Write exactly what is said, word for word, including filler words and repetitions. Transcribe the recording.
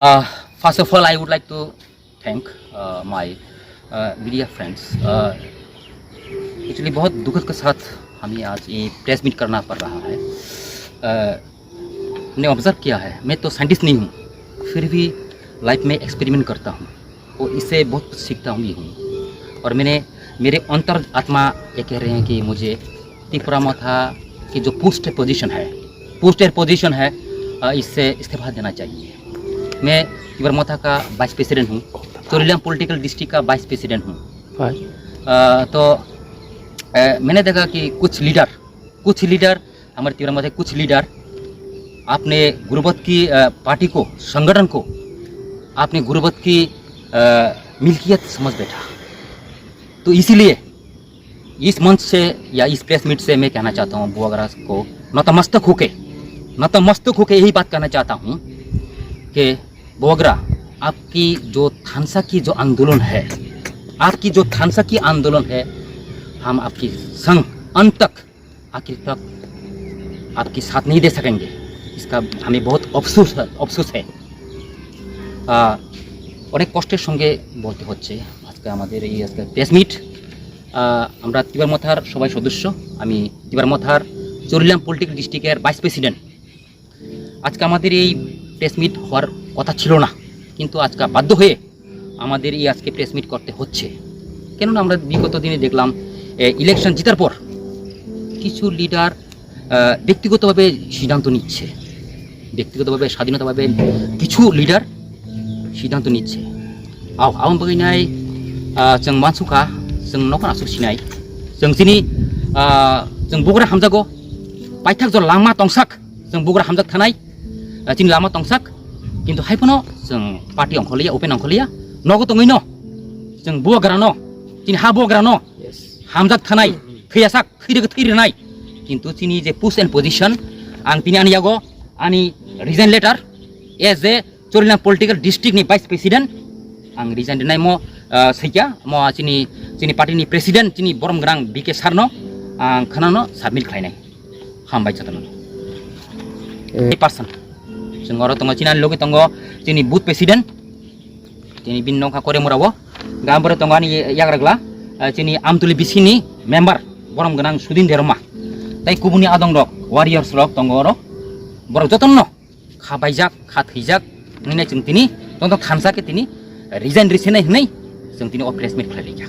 Uh, first of all, I would like to thank uh, my uh, media friends. Uh, actually, बहुत दुख के साथ हमें आज ये प्रेस मीट करना पड़ रहा है। Uh, मैंने ऑब्जर्व किया है, मैं तो साइंटिस्ट नहीं हूँ, फिर भी लाइफ में एक्सपेरिमेंट करता हूँ और इससे बहुत कुछ सीखता हूँ भी हूँ। और मैंने, मेरे अंतर आत्मा ये कह रहे हैं कि मुझे तिपरा मोथा की जो पोस्ट पोजीशन है, पोस्टर पोजीशन है, अ, इससे इस्तीफा देना चाहिए। मैं तिपरा मोथा का वाइस प्रेसिडेंट हूँ, चोरीलाम पॉलिटिकल डिस्ट्रिक्ट का वाइस प्रेसिडेंट हूँ। अ, तो अ, मैंने देखा कि कुछ लीडर, कुछ लीडर, हमारे तिपरा मोथा के कुछ लीडर आपने गुरुबत की अ, पार्टी को, संगठन को आपने गुरुबत की अ, मिल्कियत समझ बैठा। तो इसीलिए इस मंच से या इस प्रेस मीट से मैं कहना चाहता हूँ बुआग्रा को नतमस्तक होके, नतमस्तक होके यही बात कहना चाहता हूँ कि बुआग्रा, आपकी जो थानसा की जो आंदोलन है, आपकी जो थानसा की आंदोलन है, हम आपकी संग अंत तक, आखिर तक आपकी साथ नहीं दे सकेंगे। इसका हमें बहुत अफसोस है, अफसोस है। আহ, অনেক কষ্টের সঙ্গে বলতে হচ্ছে আজকে আমাদের এই আজকে প্রেস মিট। আমরা তিপরা মথার সবাই সদস্য, আমি তিপরা মথার চোরিলাম পলিটিক্যাল ডিস্ট্রিক্টের ভাইস প্রেসিডেন্ট। আজকে আমাদের এই প্রেস মিট হওয়ার কথা ছিল না, কিন্তু আজকে বাধ্য হয়ে আমাদের এই আজকে প্রেস মিট করতে হচ্ছে। কেননা আমরা বিগত দিনে দেখলাম, এ, ইলেকশন জেতার পর কিছু লিডার আহ, ব্যক্তিগতভাবে সিদ্ধান্ত নিচ্ছে, ব্যক্তিগতভাবে স্বাধীনতাভাবে কিছু লিডার সিদ্ধান্ত নিচ্ছে। Ao, aboni bagwi nai, ah, chwng mansukha, chwng nokhon aswk sinai. Chwng chini, ah, chwng bugra hamjago, paithak jora langma tongsak, chwng bugra hamjak thanai, ah, chini lama tongsak, kintu hai phano chwng party ongkhorliya, open ongkhorliya, nogo tongwino, chwng bugrano, chini ha bugrano hamjak thanai, thwiyasak, thwi rwgwi thwi rwnai. Kintu chini je post and position, ang tini ani yago ani resign letter as a Chorilam political district ni vice president ang resign rwnaimo, ah, saikia mo chini, chini party ni president chini borom gwnang B K sir no ang khwnano submit khlainai. Hambai jotono. Eh. Person. Chwng oro tongo, chini ani logi tongo chini booth president. Chini bini nokha kore mura o. Gam bore tongo ani yagragla, ah, chini Amtuli B C ni member borom gwnang Sudin Derma. Tai kubuni adong rok, warriors rok tongo oro. Borok jotono kha baijak, kha thwijak, nini chwng tini, tongtong thansa khe tini resign risinai hwnwi chwng tini o press meet khlai laikha.